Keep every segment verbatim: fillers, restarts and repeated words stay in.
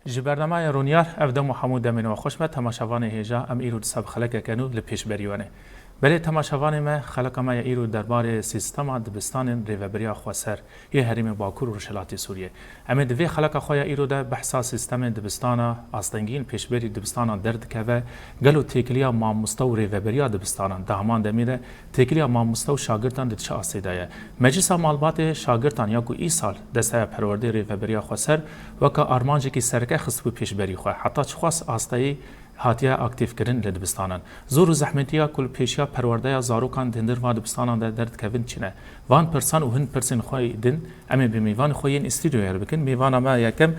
Ji bernameya Rûniyar, ev dem û hemû demên we xweş be, temaşevanê hêja, em îro dîsa bi xelekeke nû li pêşberî we ne. Belê temaşevanê me, xeleka me ya îro derbarê sîstema dibistanên Rêveberiya Xweser yê Herêmê Bakur û Rojhilatê Sûriyê. Em ê di vê xeleka xwe ya îro de behsa sîstemên dibistana astengî yên pêşberî dibistana derdikeve, gelo têkiliya mamoste û rêveberiya dibistanan di heman demê de têkiliya mamoste û şagirtan di çi astê de ye? Meclisa Malbatê Şagirtan ya ku îsal desteya perwerdeyê Rêveberiya Xweser weke armancekî sereke xistibû pêşberî xwe, heta çiqas asteyî hatiye aktîfkirin li dibistanan. Zor û zehmetiya ku li pêşiya perwerdeya zarokan di hundir van dibistanan de derdikevin çi ne? Van pirsan û hin pirsên xwe din em ê bi mêvanê xwe yên stûdyoyê re bikin. Mêvana me yekem,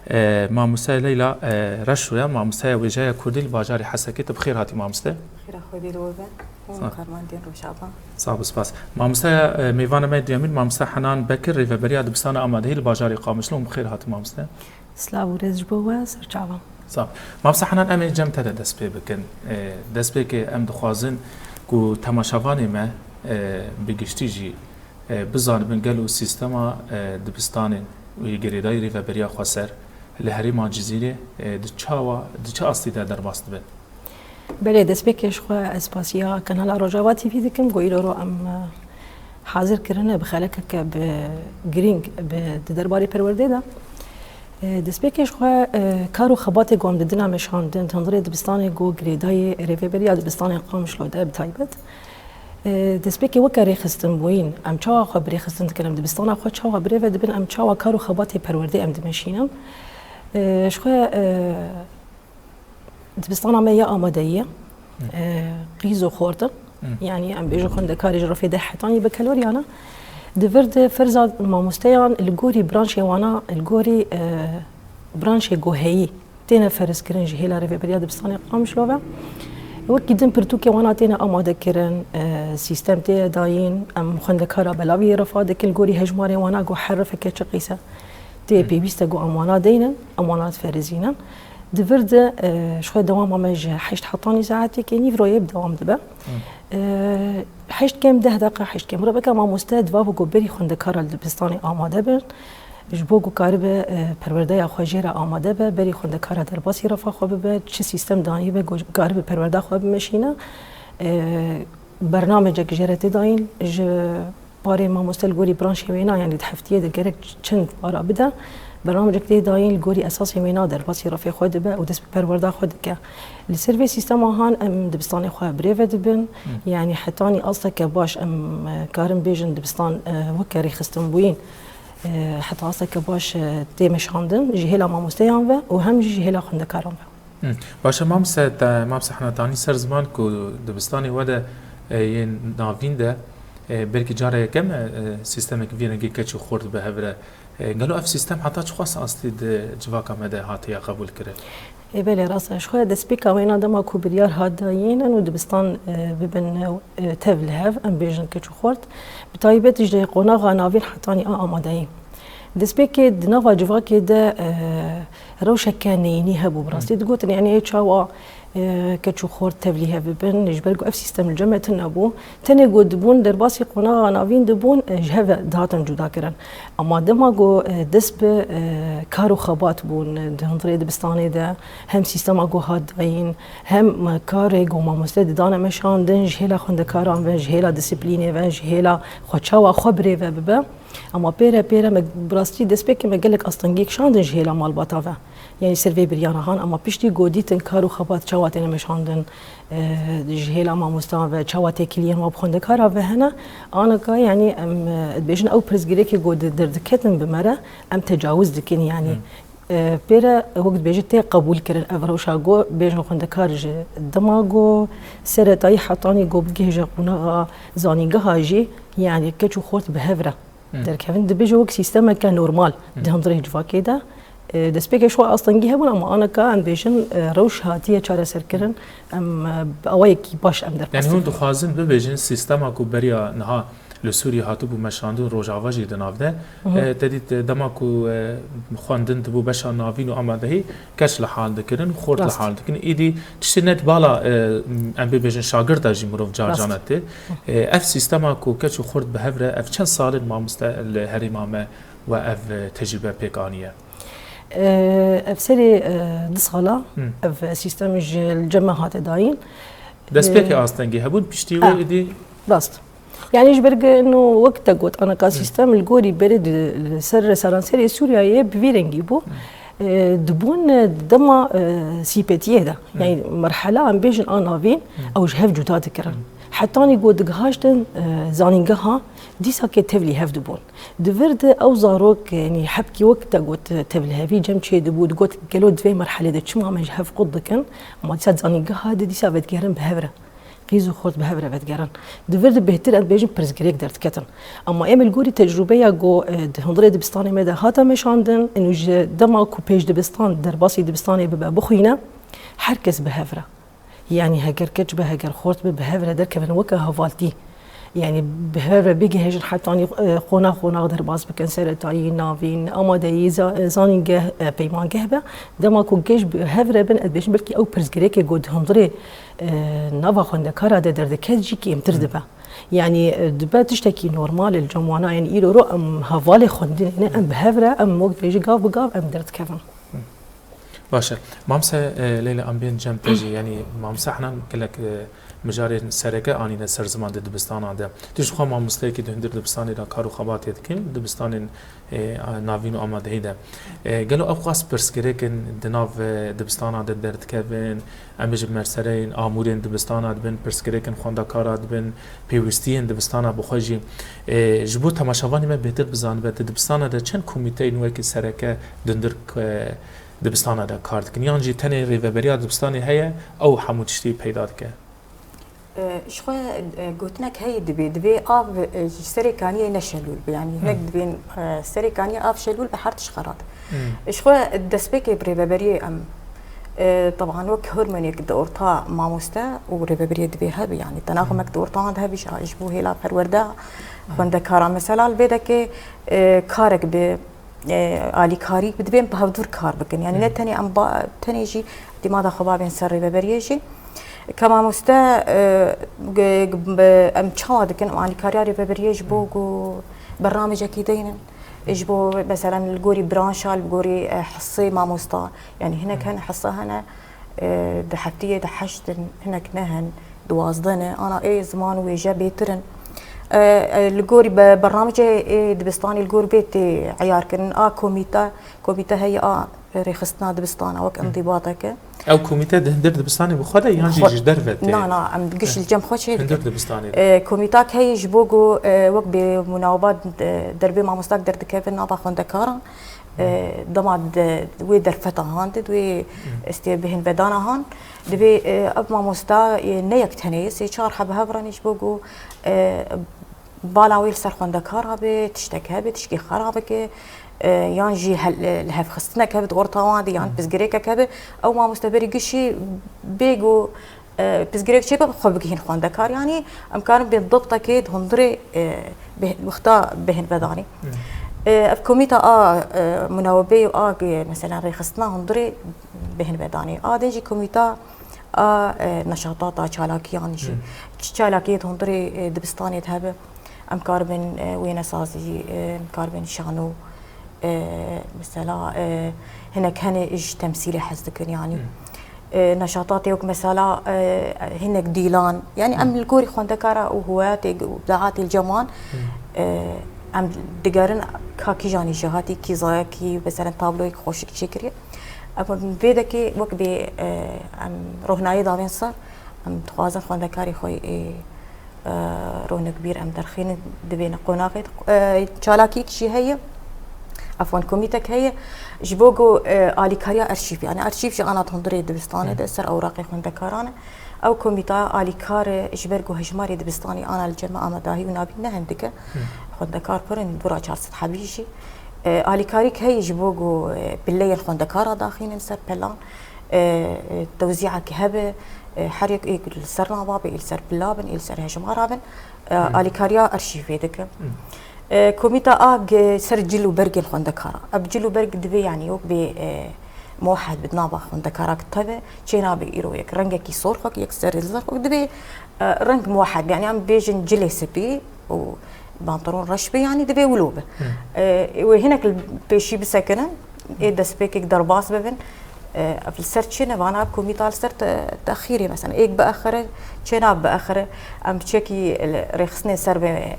e, mamoste Leyla, e, Reşo ye, mamosteya wêjeya Kurdî li bajarê Hesekê. Tu bi xêr hatî mamoste. Xêra Xwedê li we be û Sağ ol. Karmendên Rojava. Sağ ol, spas. Mamosteya, e, mêvana me duyemîn, mamoste Henan Bekir, rêveberiya dibistana amadehî li bajarê Qamişlo. Hûn bi xêr hatî mamoste. Silav û rêz ji bo we, serçavan. Sağ ol. Mamoste Henan, em ê cem te de dest pê bikin. E, destpêkê em dixwazin ku temaşevanê me, e, bi giştî jî, e, bizanibin gelo sîstema, e, dibistanên û yê girêdayî Rêveberiya Xweser li herêma Cizîrê, e, di çawa, di çi astî de derbas dibin? Belê, destpêkê ji xwe ez spasiya kanala Rojava T V dikim, ku îro ro em, e, hazir kirine bi xelekeke bi girîng bi di derbarê perwerdê de. E, destpêkê ji xwe, e, kar û xebatê ku em didina meşandin, di hundirê dibistanê ku girêdayî rêveberiya dibistanê Qamişlo de bi taybet. E, destpêkê weke rêxistin bûyîn, em çawa xwe bi rêxistin dikin, em dibistana xwe çawa birêve dibin, em çawa kar û xebatê perwerdê em dimeşînin. E, ji xwe, e, Dibistana me ya amadeyî ye. Hı. E, qîz û xort in. Hı. Yanî em bêjin xwendekarê ji rifê deh hetanî bakalorya ne. Di vir de ferza mamosteyan li gorî branşê wana, li gorî, e, branşê ku heyî têne ferz kirin ji hêla rêveberiya dibistanê Qamişlo ve. Wekî din pirtûkê wana têne amade kirin, e, sîstem tê dayîn, em xwendekara belavî rifa dikin li gorî hejmarê wana ku her rifeke çi qîse tê Hı. pêwîst e ku em wana deynin, em wana diferizînin. Di vir de, e, ji xwe dewama me ji heşt hetanî saetê kê nîvroyê bi dewam dibe. Hı. E, heşt kêm deh deqa, heşt kêm rebeka mamoste di va bû ku berî xwendekara li dibistanê amade bin. Ji bo ku karibe, e, perwerdeya xwe jê re amade be, berî xwendekara derbasî refa xwe bibe, çi sîstem danî be ku karibe perwerda xwe bimeşîne. E, bernamecek jê re tê dayîn ji parê mamoste li gorî branşê wêna, yanî di heftiyê de gerek çend para bide, bernamecek tê dayîn li gorî esasê wêna derbasî refê xwe dibe û dest bi perwerda xwe dike. Li ser vê sîstema han em dibistanê xwe birêve dibin, Hı. yanî hetanî asteke baş em, e, karin bêjin dibistan, e, weke rêxistin bûyîn, e, heta asteke baş, e, tê meşandin ji hêla mamosteyan ve û hem jî ji hêla xwendekaran ve. Hı. Baş e, mamoste, te, mamoste Hena, te anî ser ziman ku dibistanê we de, e, yên navîn de, e, belkî cara yekem e, e, sîstemek vî rengî keç û xort bi hev re. E, gelo ev sîstem heta çiqas astî di civaka me de hatiye qebûl kirin? Ê belê, rast e. Ji xwe destpêka wêna dema ku biryar hat dayîn û dibistan, e, bibin, e, tev li hev, em bêjin keç û xort, bi taybet ji qonaxa navîn hetanî a amadeyî. Destpêkê di nava civakê de, e, rewşeke neyînî hebû. Bi rastî Hı. digotin, yanî ê çawa, e, keç û xort tevlî hev bibin, ji ber ku ev sîstem li cem me tune bû. Tenê ku dibûn derbasî qonaxa navîn dibûn, e, ji hev ve dihatin cuda kirin. Ama dema ku, e, dest bi, e, kar û xebat bûn, e, di hundirê dibistanê de, hem sîstema ku hat dayîn, hem, e, karê ku mamoste didane meşandin, ji hêla xwendekaran ve, ji hêla disiplînê ve, ji hêla xwe çawa xwe birêve bibe. Ama pêre pêre me bi rastî destpêkê me gelek astengî kişandin ji hêla malbata ve. Yanî ser vê biryara han, ama piştî ku dîtin kar û xebat çawa têne meşandin, e, ji hêla mamosteyan ve çawa têkiliyên wan bi xwendekaran ve hene, anika yanî em, e, dibêjin ew pirsgirêkê ku di derdiketin bi me re, em tecawuz dikin yanî. Hı. Pêre wek dibêje tê qebûl kirin ev rewşa ku bêjin xwendekar ji dema ku seretayî hetanî ku bigihêje qonaxa zanîngeha jî, yani keç û xort bi hev re derkevin. Dibêje wek sîstemeke normal di hundirê civakê de. Destpêkê ji xwe astengî hebûn, ama aneka em bêjin rewş hatiye çareserkirin. Em bi awayekî baş em derpas dikin. Yani hûn dixwazin bibêjin sîstema ku beriya niha li Sûriyê hatibû meşandin, Rojava jî di nav de. E, te dît, e, dema ku, e, xwendin dibû beşa navîn û amadehî, keç li hal dikirin, xort li hal dikirin. Îdî tiştê ne di bala, e, em bibêjin şagirda jî mirov car cana tê. E, ev sîstema ku keç û xort bi hev re, ev çend sal in mamoste li herêma me we ev, e, tecrûbe pêk aniye? E, ev serê, e, du sala ev sîstemê ji li cem me hate dayîn. Destpêkê astengî hebûn, piştî wê êdî. Rast. Yani ji ber ku ino wek te got, aneka sîstem li gorî berê di, li ser seranserê Sûriyeyê bi vî rengî bû. E, dibûn, e, dema, e, sîpetiyê de. Yani merhela em bêjin a navîn, ew ji hev cuda dikirin. Hetanî ku digihaştin, e, zanîngeha, dîsa kê tevlî hev dibûn. Di vir de ew zarok, yani hebkî wek te got, tevlî hevî cem çê dibû, digot gelo di vê merhelê de çima me ji hev qut dikin, ama dîsa zanîngeha de dîsa vedigerin bi hev re. Qîz û xort bi hev re vedigerin. Di vir de bêhtir em bêjin pirsgirêk derdiketin. Ama em li gorî tecrûbeya ku, e, di hundirê dibistanê me de hate meşandin, û ji dema ku pêş dibistan derbasî dibistanê bibe bixwîne, her kes bi hev re. Yani heger keç be, heger xort be, bi hev re derkevin weke hevaltî. Yani bi hev re bigihêjin hetanî, e, qonax qonax derbas bikin, seretayî, navîn, amadeyî, za-, e, zanîngeh, e, peymangeh be. Dema ku geş bi hev re bin, ez bêjim belkî ew pirsgirêkê ku di hundirê, e, nava xwendekara de derdiket jî kêmtir dibe. Yani, e, dibe tiştekî normal li cem wana, yani îro ro em hevalê xwendinê ne, em bi hev re, em wek dibêjî gav bi gav em derdikevin. Baş e. Mamse, e, Leyla, em bên cem te jî, yani Mamse Henan gelek, e, mijarên sereke anîne ser ziman di dibistanan de. Tu ji xwe mamosteyekî di hundir dibistanê de kar û xebatê dikin, dibistanên, e, a, navîn û amadehî de. E, gelo ew qas pirsgirêk in di nav, e, dibistana de derdikevin, em bêjin mersereyên amûrên dibistana dibin, pirsgirêkên xwendekara dibin, pêwîstiyên dibistana bi xwe jî. E, ji bo temaşevanê me bêtir bizanibe, di dibistana de çend komîteyên wekî sereke di hundir, e, dibistana de kar dikin? Yan jî tenê rêveberiya dibistanê heye, ew hemû tiştî peyda dike? E, ji xwe, e, gotinek heye dibê, divê av, e, ji serê kaniyê ne şelûl be. Yani hinek dibên, e, serê kaniyê av şelûl be, her tişt xera dibe. Ji xwe destpêkê bi rêveberiyê em, e, teban wek hormonêk di orta mamoste û rêveberiyê divê hebe. Yani tenaxumek di orta wan de hebe, ji, ji bo hêla perwerde xwendekaran. Mesela li vê dekê, e, karek bi e, alîkarî bi divên bi hevdûr kar bikin. Yani ne tenê em ba, tenê jî dîmada xwe babên ser rêveberiyê jî. Ke mamoste, e, ge-, ge-, be-, em çawa dikin, em alîkariya rêveberiyê ji bo ku bernamecekî deynin. Ji bo, meselen, li gorî branşa, li gorî, e, hisê mamosta. Yani hinek hene hisa hene, e, di heftiyê de heşt in, hinek ne hin, duwazdeh ne. Ana ê ziman û wêje bêtir in. E, e, li gorî be-, bernamecê ê dibistanê li gor vê tê eyar kirin. A komîte, komîte heye a rêxistina dibistana wek endîbateke. Ew komîte di hundir dibistanê bi xwe de yan jî ji derve tê? Na, na, em giş li cem xwe çê dikin. Hundir dibistanê de. E, komîtak heye ji bo ku, e, wek bê munaweba, e, derbê mamostak derdikevin nava xwendekaran. E, dema di wê derfeta han de, di wê, hmm, estê bihên vedana han, divê, e, ev mamosta, e, ne yek tenê, sê çar heb hev re ne ji bo ku, e, bala wê li ser xwendekar hebe, tiştek hebe, tişkî xera bike, e, yan jî hel-, li hevxistinek hebe di orta wan de, yan, hmm, pirsgirêkek hebe, ew mamoste berî gişî bê ku e, pirsgirêk çêbe, xwe bigihîn xwendekar. Yanî em karin bên dibtekê di hundirê, e, bih-, wexta bêhn vedanê. Hmm. E, ev komîta a, e, munawebeyê û a, e, mesela rêxistina hundirê bêhn vedanê. A din jî komîta a, e, neşatata, çalakiyan jî. Hmm. Çi çalakiyê di hundirê, e, dibistanê de hebe. Em karibin, e, wênesazî, e, em karibin şano, e, mesela, e, hinek hene ji temsîlê hez dikin, yanî. Hmm. E, neşatatê wek mesela, e, hinek dîlan, yanî em, hmm, li gorî xwendekara û hûwetê û ibdaatê li cem wan, hmm, e, em digerin ka kîjanî jêhatî, kî zayakî, mesela tabloyek xweşik çêkiriye. Em vê dekê wek bê, e, em rohnayê davên ser, em dixwazin xwendekarê xwe, e, e, ronekbîr em derxînin, divê ne qonaxê, e, çalakiyek jî heye. Efwan, komîtek heye ji bo ku, e, alîkariya arşîv, yani arşîv jî ana di hundirê dibistanê de ser ewraqê xwendekaran e. Ew komîta alîkar e ji ber ku hejmarê dibistanê ana li cem me amedahî û nabîn ne hindik e. Xwendekar pir in, dûra çar sed hebî jî. E, alîkarîk heye ji bo ku, e, pileyên xwendekara daxînin ser pelan. E, e, tewzîyek hebe, e, her yek ê li ser nava be, ê li ser pila bin, ê li ser hejmara bin. E, alîkariya arşîvê dike. E, komîta A G ser cil û bergên xwendekara. Ev cil û berg divê, yani, yok bê, e, muwehed bi nava xwendekarak teve, çê nabe îro yek rengekî sor xwek, yek serê zer xwek, divê, e, reng muwehed, yani, em bêjin cilê spî û pantolon reş be, yani, divê wilo be. E, wê hinek li pêşî bisekinin, ê destpêkek derbas bibin. E, ev li ser çi ne? Vana ev komîta li ser te-, texîrê, mesela, êk biexire, çê nabe biexire, em çekî li rêxistinê ser be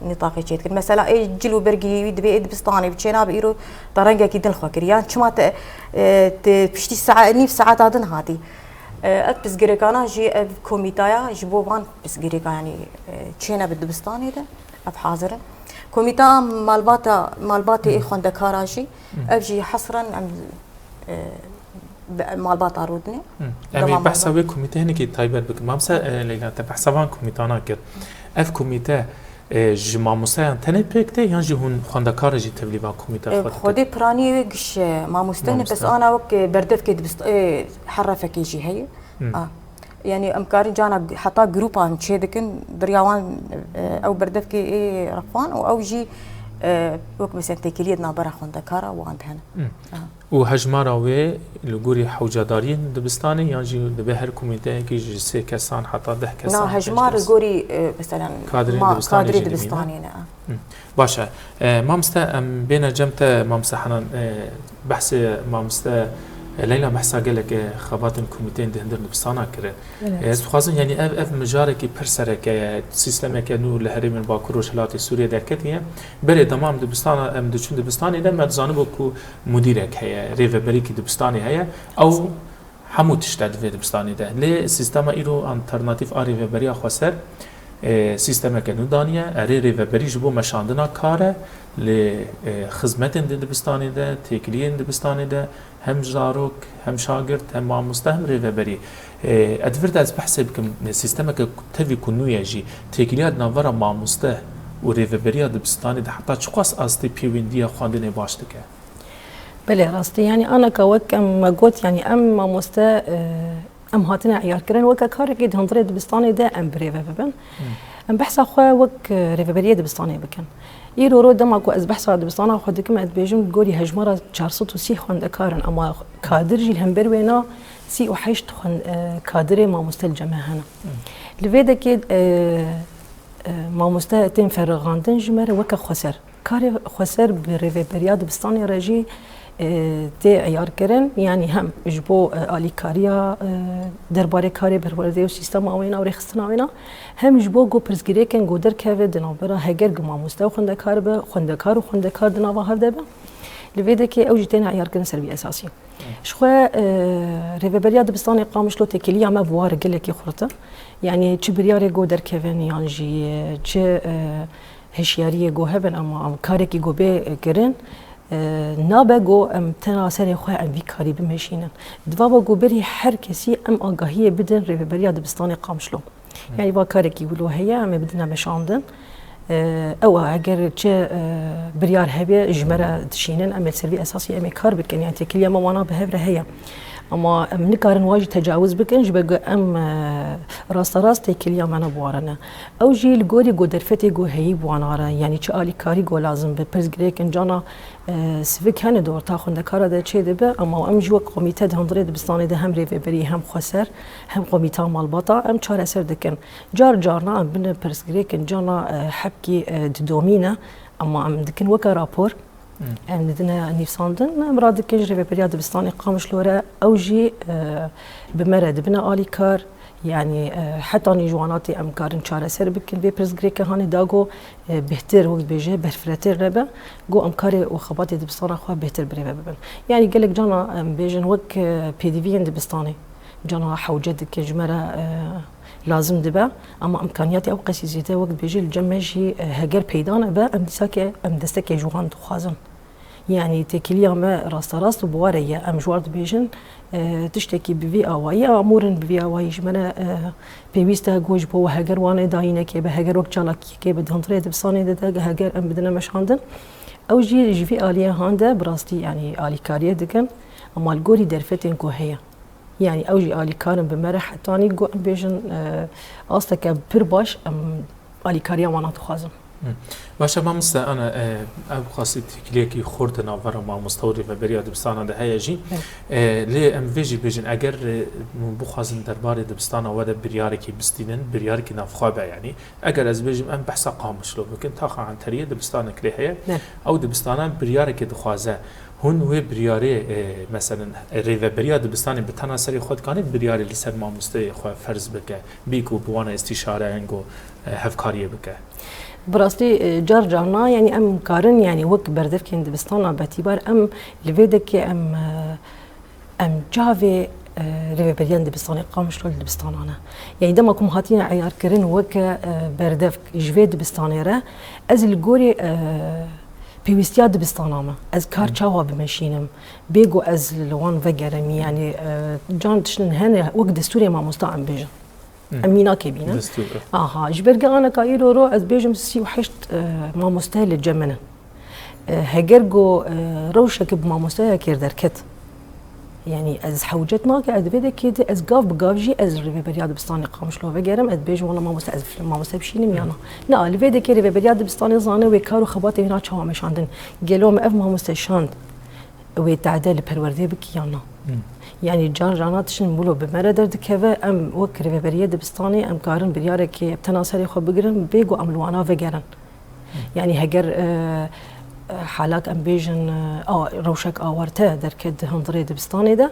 nîtaqê çê dikin. Mesela, ê cil û bergî wî divê ê dibistanê bi çê nabe îro te rengekî din xwe kir. Yan çima te, e, te piştî sae-, nîv saeta din hatî? E, ev pirsgirêkana jî ev komîtaya ji bo van pirsgirêka, yanî, e, çêne bi dibistanê de ev hazir in. Komîta malbata, malbatê ê xwendekara jî, ev jî hesren em, e, bi malbata rûdinê. Em ê behsa wê komîte hinekî taybet bikin. Mamse, e, Leyla, te behsa van komîtana kir. Ev komîte, e, ji mamosteyan tenê pêk tê yan jî hûn xwendekar jî tevlî van komîte xwe dikin? Xwedê piraniyê wê giş, e, mamoste ne, bes ana wek, e, berdevkê dibist-, e, herefekê jî heye. A. Yani em karin cana g-, heta grûpan çê dikin, diriya wan, e, ew berdevkê ê rexwan û ew jî, e, wek mesela têkiliyê di navbera xwendekara wan de hene. Aha. Û hejmara wê li gorî hewcedariyên dibistanê yan jî dibe her komîteyekî ji sê kesan heta deh kesan? Na, hejmar li gorî, e, mesela kadrê ma-, dibistanê kadrê jî dibîne? Dibistanê ne. Baş e. E, mamoste, em bêne cem te, mamoste Henan, e, behsê mamoste, e, Leyla behsa gelek, e, xebatên komîteyên di hundir dibistana kirin. Evet. E, ez dixwazim, yanî ev, ev mijarekî pir sereke ye, sîstemeke nû li herêmên Bakur Rojhilatê Sûriyê derketiye. Berê dema em dibistana, em diçûn dibistanê de, me dizanibû ku mudîrek heye, rêveberîkî dibistanê heye. Ew hemû tişt e di vê dibistanê de. Lê sîstema îro alternatîf a rêveberiya xweser, e, sîstemeke nû daniye. Erê, rêveberî ji bo meşandina kar e, lê, e, xizmetên di dibistanê de, têkiliyên dibistanê de hem zarok, hem şagirt, hem mamoste, hem rêveberî. E, ez di vir de ez behsê bikim, e, sîstemeke tevî ku nû ye jî, têkiliya di navbera mamoste û rêveberiya dibistanê de heta çiqas astê pêwendiya xwendinê baş dike? Belê, rastî. Yanî anaka wek em me got, yanî em mamoste, e, em hatine eyarkirin weke karekî di hundirê dibistanê de em birêve bibin. Em behsa xwe wek, e, rêveberiyê dibistanê bikin. Îro ro dema ku ez behsa dibistana xwe dikim, ez dibêjim gorî hejmara çar sed û sî xwendekar in, ama kadir jî li hember wêna sî û heşt xwen-, e, kadirê mamoste li cem me hene. Li vê dekê, e, e, mamoste tên ferixandin ji me re weke xweser. Karê xweser bi rêveberiya dibistanê re jî, e, tê eyarkirin, yanî hem ji bo, e, alîkariya, e, derbarê karê perwerdeyê û sîstema wêna û rêxistina wêna, hem ji bo ku pirsgirêkên ku derkeve di navbera heger ku mamoste û xwendekar be, xwendekar û xwendekar di nava hev de be. Li vê dekê ew jî têne eyarkirin ser vî esasî. Ji xwe, e, rêveberiya dibistanê Qamişlo têkiliya me bi wa re gelekî xurt e. Yanî çi biryarê ku derkevin yan jî, e, çi, e, hişyariyê ku hebin, ama em karekî ku bê kirin, e, nabe ku em tena serê xwe em vî karî bimeşînin. Divaba ku berî her kesî em agahiyê bidin rêveberiya dibistanê Qamişlo. Yanî va karekî wilo heye, em ê bidine meşandin. E, ew e, eger çi, e, biryar hebe ji me re dişînin, em ê li ser vî esasî em ê kar bikin. Yanî têkiliya me wana bi hev re heye. Ama em nikarin wa jî tecawuz bikin, ji ber ku em, e, rasterast têkiliya me ne bi wa re ne. Ew jî li gorî ku derfetê ku heyî bi wana re, yanî çi alîkarî ku lazim be, pirsgirêkin cana, e, sivik hene di orta xwendekara de çê dibe, ama em jî wek komîte di hundirê dibistanê de hem rêveberî hem xweser hem komîta malbata em çareser dikin. Car carna em bine pirsgirêkin cana, e, hepkî, e, didomîne, ama em dikin weke rapor. Em didine nivîsandin, em radikin ji rêveberiya dibistanê Qamişlo re, ew jî, e, bi me re dibine alîkar, yanî, e, hetanî ji wan hatî em karin çareser bikin vê pirsgirêke hanê da ku, e, bêhtir, wek dibêje, berfiretir nebe, ku em karê û xebatê dibistana xwe bêhtir birêve bibin. Yanî gelek cana em bêjin wek, e, pêdiviyên dibistanê. Cana hewce dike ji me re, e, lazim dibe, ama îmkaniyatê ew qesî zêde wek dibêje li cem me jî, e, heger peyda nebe, em dîsa ke em destekê ji wan dixwazin. Yanî têkiliya me rasterast û bi we re ye. Em ji war dibêjin, e, tiştekî bi vî awayî amûr in, bi vî awayî ji me re, e, pêwîst e ku ji bo we heger wan ê dayînekê be, heger wek çalakiyekê be di hundirê dibistanê de de heger em bidine meşandin. Ew jî ji vî aliyê han de bi rastî, yanî alîkariyê dikin, ema li gorî derfetên ku heye. Yanî ew jî alîkar in bi me re hetanî ku em bêjin, e, asteke pir baş em alîkariya wana dixwazin. Hı. Baş e, mamoste, ana, e, ev xwestî têkiliyekî xurt di navbera mamoste û rêveberiya dibistana de heye jî. Evet. E, lê em vê jî bêjin, eger, e, hûn bixwazin derbarê dibistana we de biryarekî bistînin, biryarekî navxwe be, yanî eger ez bêjim em behsa Qamişlo bikin, taxa Enteriyê dibistanek lê heye, Evet. ew dibistana biryarekê dixwaze. Hûn wê biryarê, e, meselen, rêveberiya dibistanê bi tena serê xwe dikanê biryarê li ser mamosteyê xwe ferz bike, bî ku bi wana îstîşare yan ku, e, hevkariyê bike? Bi rastî, e, car carna, yanî em karin, yanî wek berdevkên dibistana Betîbar, em li vê dekê em, e, em çavê, e, rêveberiyan dibistanê Qamişlo li dibistanan e. Yanî dema ku em hatine eyarkirin weke, e, berdevk ji vê dibistanê re, ez li gorî, e, pêwîstiya dibistana me, ez kar Hı. çawa bimeşînim, bê ku ez li wan vegerim, yanî, e, can tiştin hene wek destûrê mamosta em bêjin. Hı. Em mînakê bînin. Destûr, e. Aha, ji ber ge aneka îro ro ez bêjim sî û heşt, e, mamoste li cem min in. E, heger ku, e, rewşeke bi mamosteya kêr derket, yanî ez hewcet nake, ez vê dekê de ez gav bi gav jî ez rêveberiya dibistanê Qamişlo vegerim, ez bêjim wela mamoste ez filan mamoste bişînim ya Hı. na. Na, li vê dekê rêveberiya dibistanê zane wê kar û xebatê wê na çawa meşandin. Gelo me ev mamoste şand wê tade li perwerdê bikî ya na. Hı. Yanî car cana tiştin wilo bi me re derdikeve, em wek rêveberiyê dibistanê em karin biryarekê tena serê xwe bigirin, bê ku em li wana vegerin. Hı. Yanî heger, e, e, halak em bêjin, e, a, rewşek awarte derket di hundirê dibistanê de,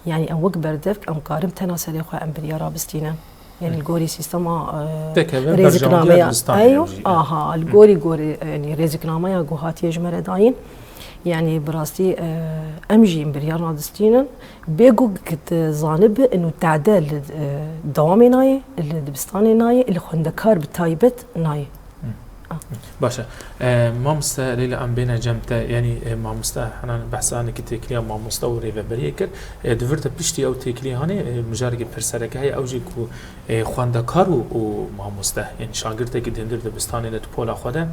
yanî em wek berdevk em karin tena serê xwe em biryara bistînin. Yanî Hı. li gorî sîstema, e, Tekeve rêziknameya, berjewendîya dibistanê eyo, em jî, e. aha, li Hı. gorî gorî, e, yanî rêziknameya ku hatiye ji me re dayîn. Yanî bi rastî, e, em jî em biryarna distînin. Bê ku ki tu zanibi inu tade li, e, dewamê nayê, li dibistanê nayê, li xwendekar bi taybet nayê. Hı. Ah. Baş e. E, mamoste Leyla, em bêne cem te, yanî, e, mamoste Henan behsa hinekî têkiliya mamoste û rêveberiyê kir. E, di vir de piştî ew têkiliyê hanê, e, mijarekî pirsereke heye, ew jî ku, e, xwendekar û, û mamoste, yanî şagirtekî di hundir dibistanê de di pola xwe de,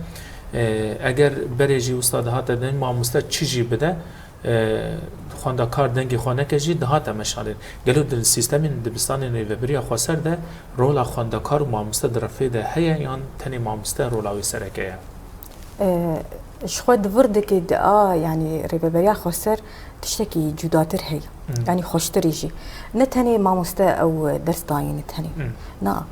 e, eger berê jî wisa dihate deng mamoste çi jî bide, e, xwendekar dengê xwe neke jî dihate meşandin. Gelo di sîstemên dibistanên rêveberiya xweser de rola xwendekar û mamoste di refê de heye yan tenê mamoste rola wê sereke ye? E, ji xwe di vir dikê di a, yanî rêveberiya xweser tiştekî cudatir heye. Hmm. Yanî xweştirî jî. Ne tenê mamoste ew ders dayîne tenê. Hmm. Na.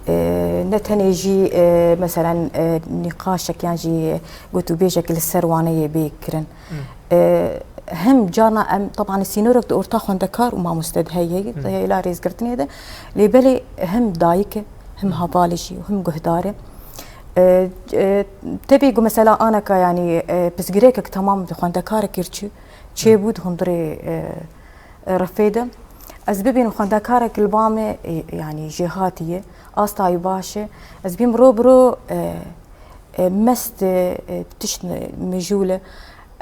E, ne tenê jî, e, meselen, e, nîqaşek yan jî gotûbêjek li ser waneyê bê kirin. Hmm. E, hem carna em, teban sînorek di orta xwendekar û mamoste de heye, Hmm. di hêla rêzgirtinê de. Lê belê hem dayik e, hem hevalê jî, hem guhdar e. E, e, tebî ku mesela aneka, yanî, e, pirsgirêkek temam di xwendekarekê çi, çêbû di hundirê, e, e, refê de. Ez bibînim xwendekarek li ba me, e, yanî jêhatî ye, asta wî baş e. Ez bîm ro bi ro, e, e, mest, e, e, tişt mijûl e.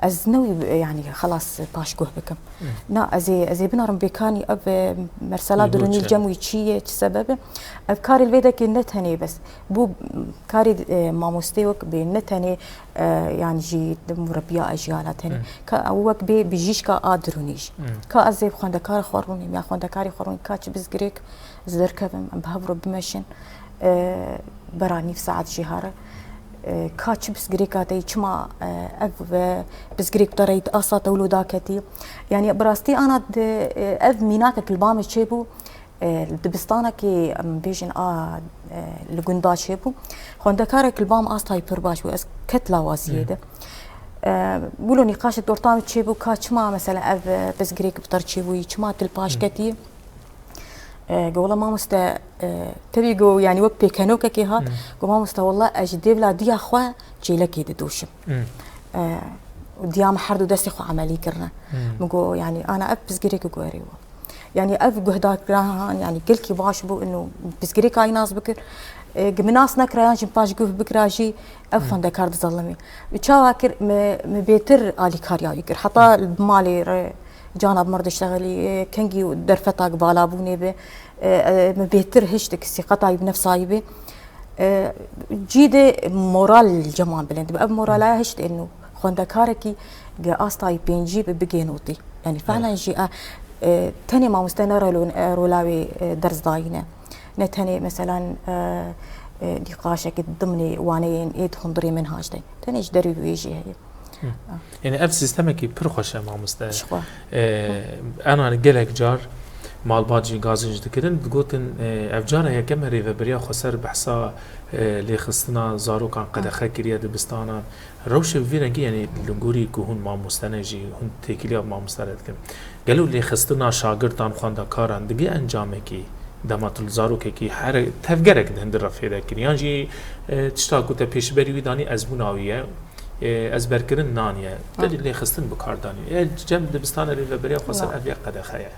Ez ne wî, e, yanî xelas paşguh bikim. Hı. Na, ez ê, ez ê binarim bêkanî ev, e, mersela Î, dirûnî boçe. cem wî çi ye, çi sebeb e? Ev karê li vê dekê ne tenê bes. Bû karê, e, mamostê wek bê, ne tenê, e, yanî jî di murebiya ejyala tenê. Hı. Ka ew wek bê bijîşka a dirûnî jî. Hı. Ka ez ê xwendekara xwe rûnîm ya xwendekarê xwe rûnîm, ka çi bizgirêk ez derkevim, em bi hev re bimeşin, e, bera nîv saet jî here. E, ka çi bizgirêka te yî, çima, e, ev ve bizgirêk te re yî, di asta te wilo daketî. Yanî bi rastî ana di, e, ev mînakek li ba me çêbû, e, li dibistanekê, em bêjin a, e, li gunda çêbû. Xwendekarek li ba me asta wî pir baş bû. Ez ket lawaziyê Hmm. de. E, wilo nîqaşek di orta me çêbû, ka çima mesela ev, e, bizgirêk bi te re çêbûyî, çima tu li paş Hmm. ketî? E, go wela mamoste, e, tevî go, yanî wek pêkenokekê hat, Hmm. go mamoste, wela ez ji dêvla diya xwe çêlekê didoşim. Hmm. E, û diya min her du destê xwe emelî kirine. Hmm. Min go, yanî ana ev pirsgirêk guherê we. Yani ev guhdarkiran, yani gelkî baş bû, inu pirsgirêka wî nas bikir. E, gi min nas nekira yan jî paş guh bikira jî ev xwendekar dizelimî. Û çawa kir, mi, mi bêtir alîkariya wî kir. Heta bi malê re cana bi mir diştexilî, e, kengî derfeta gi balabûnê bi, e, e, mi bêtir hiştik sîqeta wî bi nefsa wî bi. E, cî de moral li cem wan bilind bi. Ev moralaya hişt êno xwendekarekî gi asta wî pêncî bi bigê notî. Yani fehlen jî, e, e, tenê mamoste ne relo-, e, rola wê, e, ders dayî ne. Ne tenê, meselan, e, e, nîqaşekî dimnê waneyên ê di hundirê menhaj de. Tenê ji dervî wê jî heye. Hı. Ha. Yani ev sîstemekî pir xweş e, mamoste. Ji xwe. E, enan gelek car malbat jî gazîn jî dikirin, digotin, e, ev cara yekem e Rêveberiya Xweser behsa, e, lêxistina zarokan qedexe kiriye dibistanan. Rewşê bi vî rengî, yani li gorî ku hûn mamoste ne jî, hûn têkiliya mamoste re dikin. Gelo lêxistina şagirtan, xwendekaran digê encamekî, dema tu li zarokekî here tevgerek di hundir re fêde kirî, yan jî, e, tişta ku te pêşberî wî danî ezbûna wî ye, e, ezberkirin nan ye, te lêxistin bi kar danî. E, cem dibistana Rêveberiya Xweser ev yek qedexe ye.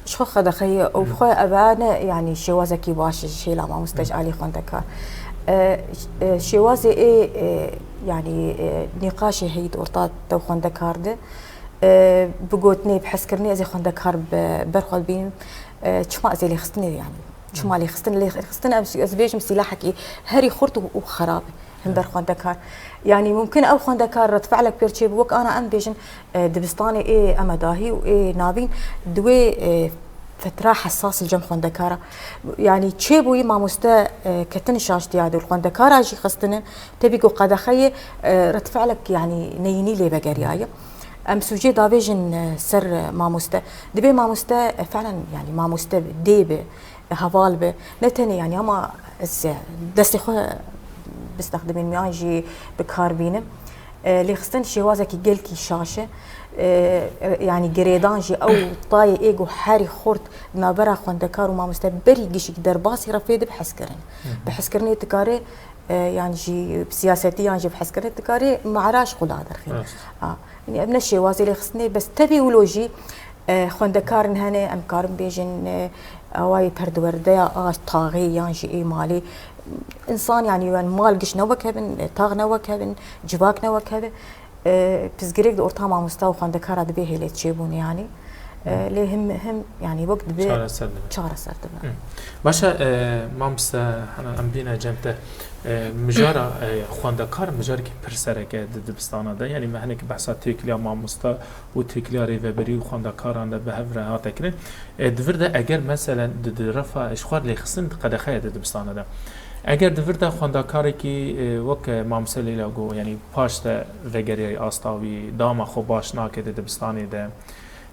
Ji xwe qedexe ye û bi xwe ev ne, yani şêwazekî baş e ji hêla mamoste ji alî xwendekar. E, e, şêwazê ê, e, yani, e, nîqaşê heyî di orta te û xwendekar de. E, bi gotinê, bi hezkirinê ez ê xwendekar bi ber xwe dibînim. E, çima ez ê lêxistinê, yani, çima lêxistin, lêxistin em, ez bêjim sîlahekî herî xurt û, û xerab e himber xwendekar. Yani mumkin ew xwendekar redfe'lek pêr çêbû, wek ana em bêjin, e, dibistanê ê em e dahî û ê navîn di wê, e, fetra hesas li cem xwendekara. Yani çêbûyî mamoste, e, ketin şaştiya de û xwendekara jî xistinin, tevî ku qedexeyê, e, redfe'lek, yani neyînî lê vegeriyaye. Em sûcê davêjin, e, ser, e, mamoste. Dibê mamoste, e, felen, yani mamoste dê bi, e, heval bi. Ne tenê, yani ama ez, e, destê xwe bistexdimînim yan jî bi kar bînim. E, lêxistin şêwazekî gelkî şaş e. E, e, yani girêdan jî ew tayê ê ku herî xurt di navbera xwendekar û mamoste berî gişik derbasî re fê dibe hezkirin. Bi hezkirinê dikare, e, yan jî bi siyasetî yan jî bi hezkirinê dikare mara ji xwe la derxîne. Rast. A, yani ev ne şêwazê lêxistinê, bes tevî wilo jî, e, xwendekarin hene, em karin bêjin, e, awayê perdiwerdeya a taxê yan jî ê malê. Însan, yani, yani mal giş ne wek hev in, e, tax ne wek hev in, civak ne wek hev e. E, pirsgirêk di orta mamosta û xwendekara dibê hêlê çêbûn, yani. E, lê him, him, yani, wek dibê çareser dibe. Çareser dibe. Hı. Baş e, e, mamoste, hana em bîne cem te, e, mijara, e, xwendekar mijarekî pir sereke di dibistana de. Yani me hinek behsa têkiliya mamosta û têkiliya rêveberî û xwendekaran de bi hev re hate kirin. E, di vir de eger meselen di, di refa ji xwe lêxistin di qedexeya di dibistana de. Eger di vir de xwendekarekî, e, wek, e, Mamse Leyla got, yani paş de vegeriyayî asta wî, dama xwe baş nake di dibistanê de.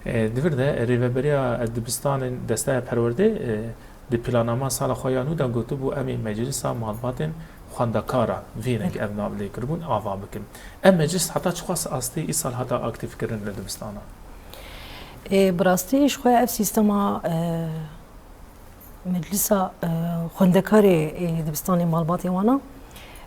E, di vir de rêveberiya dibistanên desteya perwerdê, e, di planama sala xwe ya nû de gotibû, em ê meclisa malbatên xwendekaran, vî rengî ev nav lê kiribûn, ava bikin. Ev meclis heta çiqas astê îsal hata aktîfkirin li dibistana? Ê, bi rastî ji xwe ev sîstema, e, meclisa, e, xwendekarê, e, dibistanê malbatê wana,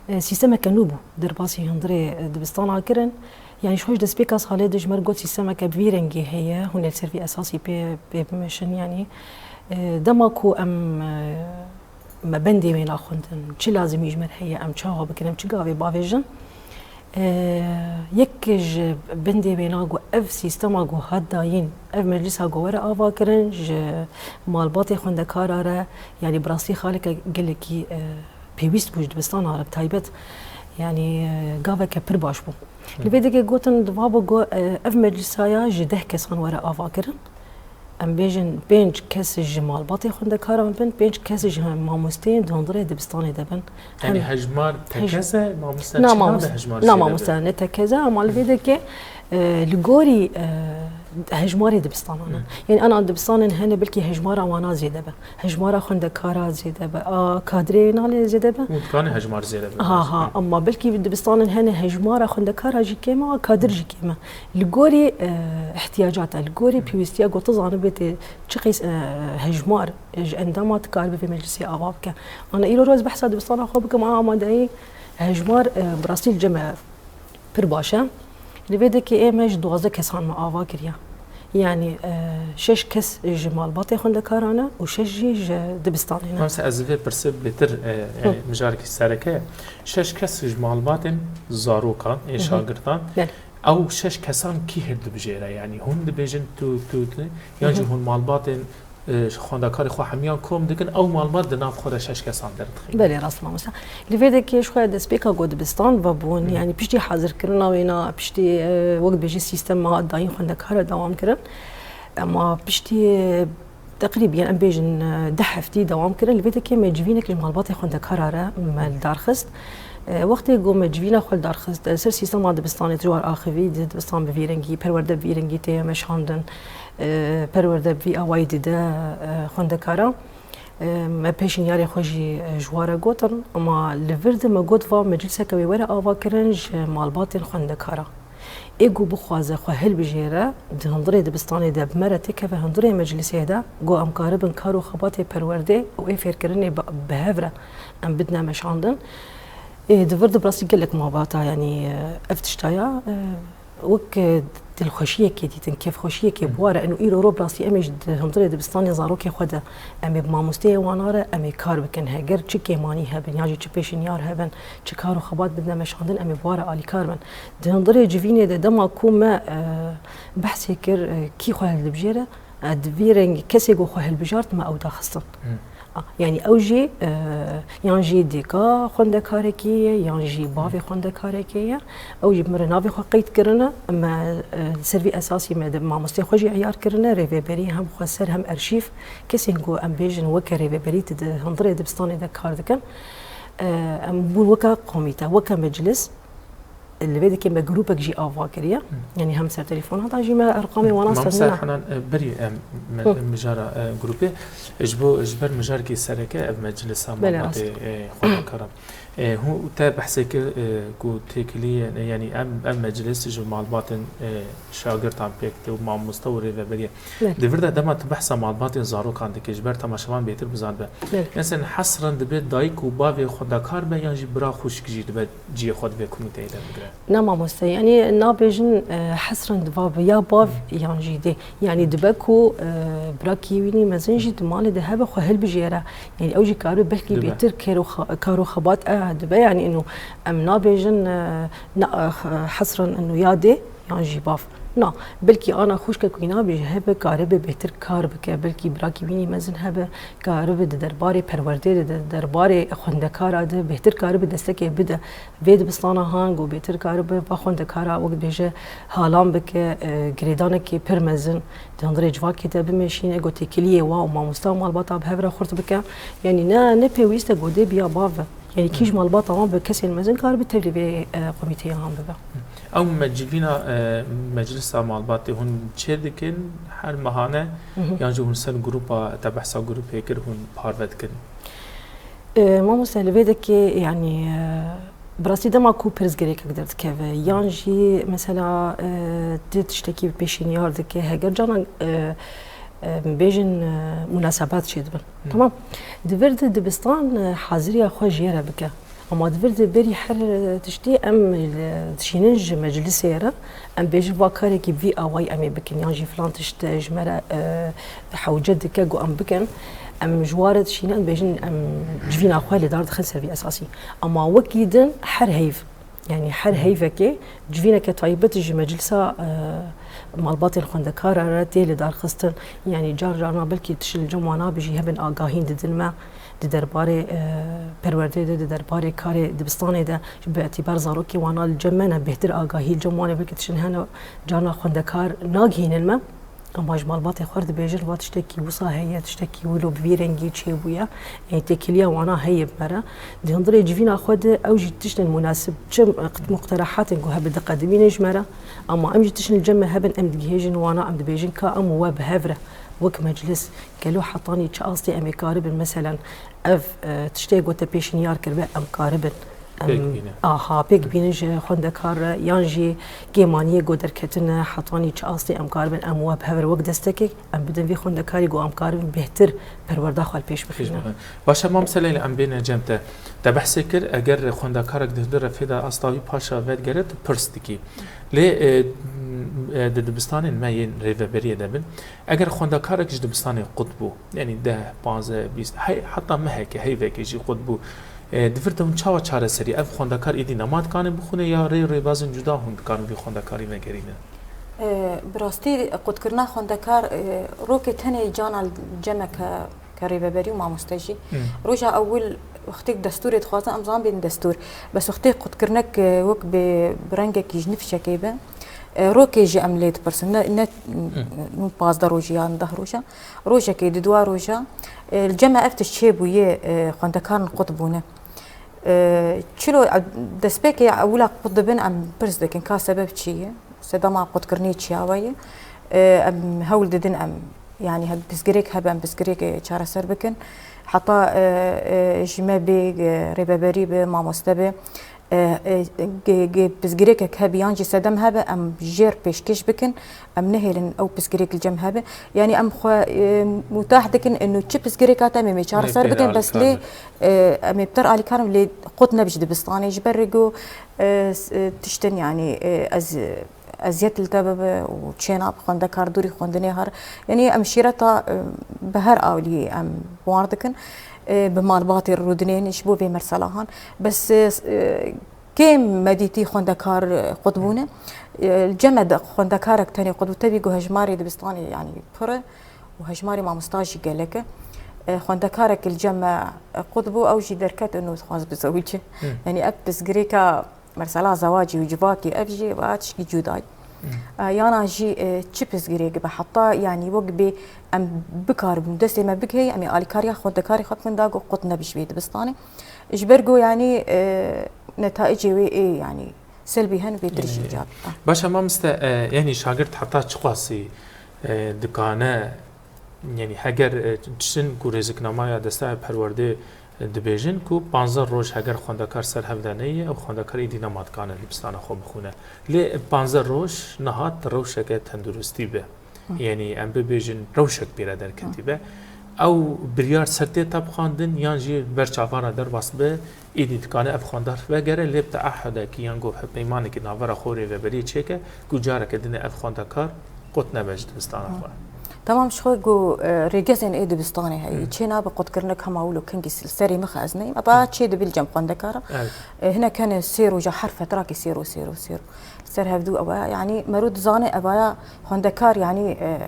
e, sîstemeke nû bû. Derbasî hundirê, e, dibistana kirin. Yanî ji xwe ji destpêka salê de ji me re got sîstemeke bi vî rengî heye, hûn ê li ser vî esasî pê, pê bimeşin, yanî, e, dema ku em, e, me bendê wê naxwendin, çi lazimî ji me re heye, em çawa bikin, em çi gavê bavêjin? E, yek ji bendê wêna ku ev sîstema ku hat dayîn, ev meclisa ku were ava kirin, ji malbatê xwendekara re, yanî bi rastî xaleke gelekî, e, pêwîst bû ji dibistana re bi taybet. Yanî, e, gaveke pir baş bû. Li vê dikê gotin, di va bû ku, e, ev meclisa ya ji deh kesan were ava kirin. Em bêjin pênc kes ji malbatê xwendekaran bin, pênc kes ji mamosteyên di hundirê dibistanê de bin. Yanî hejmar tekez e, mamoste çi nabe hejmar jê re be? Na, mamoste ne tekez e, ama li vê dikê, e, li gorî, e, hejmarê dibistanan e. Yanî ana dibistanên hene belkî hejmara wana zêde be. Hejmara xwendekara zêde be, a kadrê nalê zêde be. Û dikane hejmar zêde be. Ha, ha, ama belkî dibistanên hene hejmara xwendekara jî kêm e, a kadir jî kêm e. Li gorî, e, ihtiyacata, li gorî pêwîstiya ku tu zanibê tê çi qeys, e, hejmar, e, ji endama tu karibê vê meclisê ava bike. Ana îro roz behsa dibistana xwe bikim, a amadeyî hejmar, e, bi rastî li cem e. Pir baş e. Li vê dekê ê me ji duwazdeh kesan me ava kiriye. Yani e, şeş kes ji malbatê xwendekaran e û şeş jî ji dibistanê ne. Mamsa ez vê pirsê bêtir, e, yani mijarekî sereke ye. Şeş kes ji malbatên zarokan, ê şagirtan. Belê. Ew şeş kesan kî hildibijêre? Yani hûn dibêjin tu, tu, tu, yan jî hûn malbatên, e, xwendekarê xwe hemiyan kom dikin, ew malbat di nav xwe de şeş kesan derdixin? Belê, rast mamosta. Li vê dekê ji xwe destpêka ku dibistan vebûn, yani piştî hazirkirina wêna, piştî, e, wek dibêjî sîstema dayîn xwendekara dewam kirin. Ema piştî, e, teqrîbiyen em bêjin, e, deh heftî dewam kirin. Li vê dekê me civînek ji malbatê xwendekara re me li dar xist. E, wextê ku me civîna xwe li dar xist, e, ser sîstema dibistanê tu ji war axivî, di-, dibistan bi vî rengî, perwerde bi vî rengî tê meşandin, e, perwerde bi vî awayî dide, e, xwendekara. E, me pêşniyarê xwe jî, e, ji wan re gotin, ema li vir de me got va mecliseke wê were avakirin ji malbatên xwendekara. Ê ku bixwaze xwe hilbijêre, di hundirê dibistanê de bi me re têkeve hundirê meclisê de, ku em karibin kar û xebatê perwerdê û ê fêrkirinê bi, bi hev re em bidine meşandin. Ê, di vir de bi rastî gelek malbata, yanî, e, ev tişta ya, e, wek, e, dilxweşiyekê dîtin, kêfxweşiyekê bi wan re. Eno îro ro bi rastî em ê ji di hundirê dibistanê zarokê xwe de, em ê bi mamosteyê wana re, em ê kar bikin. Heger çi kêmanî hebin, yan jî çi pêşinyar hebin, çi kar û xebat bidine meşandin, em ê bi wan re alîkar bin. Di hundirê civînê de dema ku me, e, behsê kir, e, kî xwe hildibijêre, e, di vî rengî kesê ku xwe hilbijart me ew daxistin. Hmm. A, yanî ew jî, e, yan jî dêka xwendekarekê ye, yan jî bavê xwendekarekê ye. Ew jî bi min re navê xwe qeyd kirine. Me, e, ser vî esasî me di mamostê xwe jî eyar kirine. Rêveberî hem xweser hem erşîv. Kesên ku em bêjin weke rêveberî di, di hundirê dibistanê de kar dikin. E, em bûn weke komîte, weke meclis. Li vê dikê me grûpek jî ava kiriye. Hı. Yanî hem ser telefon heta jî me erqamê wana Mamoste stehna. Henan, e, berî em me-, Hı. mijara, e, grûpê. Ji bo, ji ber mijarekî sereke ev meclisa Belê, malbatê, rast. e, xwendekaran. E, hûn te behsê kir, e, ku têkiliyê, e, yanî em, ev meclis ji malbatên, e, şagirtan pêk tê û mamoste û rêveberiyê. Belê. Di vir de dema tu behsa malbatên zarokan dikî, ji ber temaşevan bêtir bizanibe. Belê. Mesela hesren dibe dayik û bavê xwendekar be yan jî bira xwişk jî dibe cihê xwe di vê komîteyê de bigire? Na mamoste, yanî nabêjin, e, hesren diva bi ya bav yan jî dê. Yanî dibe ku, e, birakî wînî mezin jî di malê de hebe xwe hilbijêre. Yanî ew jî karibe belkî Dibe. bêtir kar û xa-, kar û xebat, e, dibe. Yanî ino em nabêjin, e, na, e, hesren ino ya dê yan jî bav. Na, belkî ana xwişkek wîna bê hebe karibe bêtir kar bike. Belkî birakî wînî mezin hebe karibe di derbarê perwerdê de, di derbarê xwendekara de bêtir karibe destekê bide. Vê dibistana han ku bêtir karibe va xwendekara wek dibêje halan bike, e, girêdanekê pir mezin di hundirê civakê de bimeşîne, ku têkiliyê wa û mamosta û malbata bi hev re xurt bike. Yanî ne, ne pêwîst e ku dê biya bav e. Yanî kî ji malbata wan bi kesên mezin karibe tevlî vê, e, komîteyê han bibe. Ew mecivîna, e, meclisa malbatê hûn çê dikin her mehane Hı hı. yan jî hûn ser grûpa te behsa grûpê kir hûn parve dikin? E, mamoste, li vê dekê, yanî, e, bi rastî dema ku pirsgirêkek derdikeve, yan jî mesela, e, tu tiştekî pêşîniyar dike, heger canan, e, e, bêjin, e, munasebet çêdibin. Hı. Tamam. Di vir de dibistan, e, haziriya xwe jê re bike. Ama di vir de berî her, e, tiştî em, e, dişînin ji meclisê re, em bêjin va karekî vî awayî em ê bikin, yan jî filan tişt, e, ji me re, e, hewce dike ku em bikin, em ji wan re dişînin, em bêjin, em civîna xwe li dar dixin ser vî esasî. Ama wekî din her heyv, yanî her heyvekê civîneke taybet ji meclisa, e, malbatên xwendekara re tê li dar xistin. Yanî car carna belkî tişt li cem wana bi jî hebin agahîn didin me di derbarê, e, perwerdê de, di derbarê karê dibistanê de, bi etîbar zarokê wana li cem me ne, bêhtir agahî li cem wan e, belkî tiştin hene carna xwendekar nagihînin me. Ema ji malbatê xwe re dibêjin, va tiştekî wisa heye, tiştekî wilo bi vî rengî çêbûye. Ê, têkiliya wana heye bi me re. Di hundirê civîna xwe de ew jî tiştên munasib, çi muqterehatên ku hebe diqedimînin ji me re. Ema em jî tiştên li cem me hebin, em digihêjin wana, em dibêjin ka em û we bi hev re wek meclis gelo hetanî çi astê em ê karibin, meselen, ev, e, tiştê ku te pêşniyar kiribe, em karibin Pêk bîne. Aha, pêk bînin ji xwendekar re, yan jî kêmaniyê ku derketine, hetanî çi astê em karibin, em we bi hev re wek destekek, em bidin vî xwendekarî ku em karibin bêhtir perwerda xwe li pêş bixîne. Baş e, Mam Seleyl, em bêne cem te. Te behsê kir, eger xwendekarek di hundir refê de asta wî paşa vedigere, tu pirs dikî. Lê, e, e, di dibistanên me yên rêveberiyê de bin, eger xwendekarek ji dibistanê qut bû, yanî deh, panzdeh, bîst, hey, heta meheke, heyvekê jî qut bû, e, di vir de hûn çawa çareserî? Ev xwendekar êdî nema dikanin bixwîne ya rê û rêbazên cuda hûn dikanin vî xwendekarî vegerînin? E, bi rastî qutkirina xwendekar, e, rokê tenê cana li cemeke ke rêveberî û mamoste jî. Hmm. Roja ewil wextê destûrê dixwazin, em zanin bên destûr. Bes wextê qutkirinek, e, wek bi, bi rengekî ji nifşekê be, e, rokê jî em lê dipirsin. Ne, ne, hmm, nû pazdeh rojî yan deh roja. Rojekê di dua roja, e, li cem me ev tişt çêbûye, e, xwendekarin qut bûne. E, çilo, e, destpêkê ewila qut dibin, em pirs dikin, ka sebeb çi ye? Sedema qutkirinê çiyawa ye? E, em hewl didin em, yanî he-, pirsgirêk hebe, em pirsgirêkê çareser bikin. Heta, e, e, ji me bê, e, rêveberî be, mamoste be, e, e, ge-, ge-, pirsgirêkek hebe yan jî sedem hebe, em jêr pêşkêş bikin. Em nehêlin ew pirsgirêk li cem hebe. Yanî em xwe, e, mutah dikin, inu çi pirsgirêka te em ê çareser bikin, bes lê, e, em ê bi te re alîkar in, lê qut nebe ji dibistanê. Ji ber rêgo, e, s-, e, tiştin, yanî, e, ez, eziyet li te bibe û çêna bi xwendekar dûrî xwendinê her. Yanî em şîreta, e, bi her awliyê em war dikin. E, bi malbatê rûdinên ji bo vê merselahan. Bes, e, s-, e, kêm me dîtî xwendekar, e, qut bûne. E, li cem me de xwendekarek tenê qut bû, tevî ku hejmarê dibistanê, yanî pir e û hejmarê mamosta jî gelek e. E, xwendekarek li cem me, e, qut bû, ew jî derket û dixwaz bizewicî. Hı. Yanî ev pirsgirêka mesela zewacî û civakî ev jî va tişkî cuda ye. Hı. E, yana jî, e, çi pirsgirêk be heta, yanî wek bê em bikaribin destê me bigihê, em ê alîkariya xwendekarê xwe bikin da ku qut nebe ji vê dibistanê. Ji ber ku yanî, e, netaicê wê ê yanî selbî hen bêtir jî îcab. Baş e, mamoste, e, yanî şagirt heta çiqasî, e, dikane, yanî heger, e, tiştin ku rêziknamaya Desteya Perwerdê, e, dibêjin ku panzdeh roj heger xwendekar ser hev de neyê, ew xwendekar êdî nema dikane dibistana xwe bixwîne. Lê panzdeh roj niha di rewşeke tenduristî be. Hı. Yanî em bibêjin rewşek pê re derketî be. Ew biryar ser tê tepxandin yan jî ber çavan re derbas be, êdî dikane ev xwendar vegere, lê bi teahudekî yan ku hevpeymanekî navbera xwe û rêveberiyê çêke ku careke din ê ev xwendekar qut nebe ji dibistana xwe. Tamam, ji xwe ku, e, rêgezên ê dibistanê heye. Hı. Çê nabe qutkirinê hema wilo kengî sil-, serê mixê ez neyim. Eba çê dibe li cem xwendekara. Evet. E, hinek hene sê roja her fetrakî sê ro, sê ro, sê ro. Ser hevdû ew e, yanî mero dizane evaya xwendekar, yanî, e,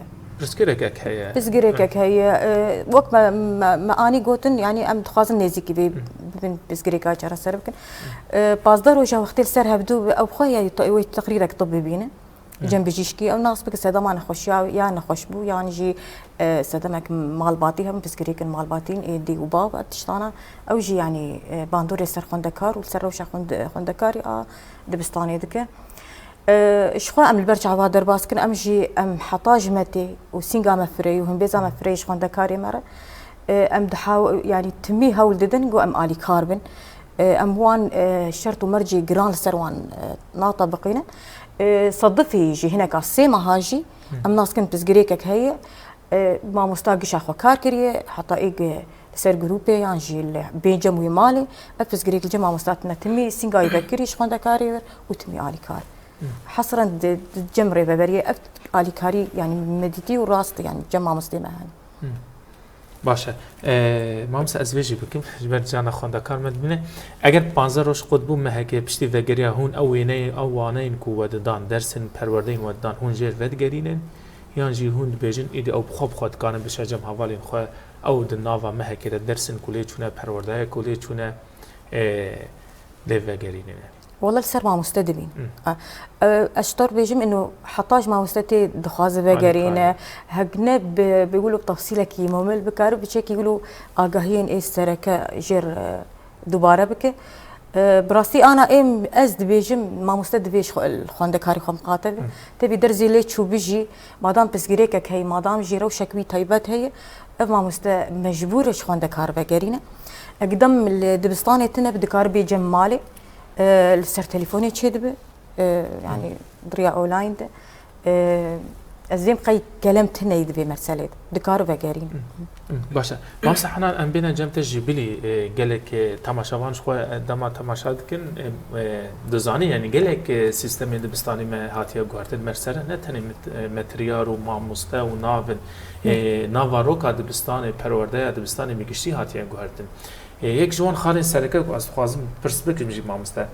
pirsgirêkek heye. Pirsgirêkek heye. E, wek me, me, me anî gotin, yanî em dixwazin nêzîkî vê bibin pirsgirêka çareser bikin. E, pazdeh roja wextê li ser hevdû ew xwe ya te-, wê teqrîrek tibî bîne. Cem bijîşkî, ew nas bike sedema nexweşiya ya nexweş bû, yan jî, e, sedemek malbatî, hem pirsgirêkin malbatîn, ê dê û bav, ev tiştana, ew jî, yanî, e, bandorê ser xwendekar û li ser rewşa xwende-, xwendekarî a dibistanê dike. E, ji xwe em li ber çava derbas kin, em jî, em heta ji me tê û sînga me fireyî û himbêza me fireyî ji xwendekarê me re, e, em dihaw-, yanî timî hewl didin ku em alîkar bin. E, em wan, e, şert û mercê giran li ser wan, e, natebiqînin. E, sedifî jî hineka sê meha jî, hı, em nas kin pirsgirêkek heye. E, mamosta gişa xwe kar kiriye, heta êk, e, li ser grûpê yan jî li bê cem wî malê, ev pirsgirêk li cem mamosta tine timî sînga wî vekirî ji xwendekarê û timî alîkar. Hı. Hesren di, di cem rêveberiyê ev alîkarî, yanî me dîtî û rast, yanî cem mamostê me hene. Hı. Baş e. E, mamoste, ez vê jî bikim, ji ber cana xwendekar me dibîne. Eger panzdeh roj qut bû, mehekê piştî vegeriya hûn ew wêneyên, ew waneyên ku we didan, dersên perwerdeyên we didan, hûn jêr vedigerînin, yan jî hûn dibêjin, êdî ew bi xwe bi xwe dikanin biçe cem hevalên xwe, ew di nava mehekê de dersên ku lê çûne, perwerdeyê ku lê çûne, e, lê vegerînin. Wele li ser mamoste dibîn. Hı. A, e, ez ji te re bêjim, ino heta ji mamoste tê dixwaze vegerîne, heg ne bi, bi wilo bi tefsîlekî mumil bikare, bi çekî wilo agahiyên ê sereke jêr, e, dubare bike. E, bi rastî ana êm ez dibêjim, mamoste divê ji xwe-, li xwendekarî xwe miqate be. Hı. Tevî derzê lê çû bijî, madam pirsgirêkek heye, madam jî rewşek wî taybet heye, ev mamoste mecbûr e ji xwendekar vegerîne. Eg dem li dibistanê tine bi dikare bê cem malê. E, li ser telefonê çêdibe, e, yani di riya online de. E, ez dêm qey kelem tune yî di vê meselê de. Dikare vegerîne. Baş e. Mamoste Henan, em bêne cem te jî bilî, e, gelek, e, temaşevan ji xwe, e, dema temaşe dikin, e, e, dizanî, yani gelek, e, sîstemên dibistanê me hatiye guhertin. Mersere ne tenê met-, e, metriyar û mamoste û nav in. E, nava roka dibistanê, perwerdeya dibistanê bi giştî hatiye guhertin. E, yek ji wan xalên sereke ku ez dixwazim pirs bikim jî mamoste.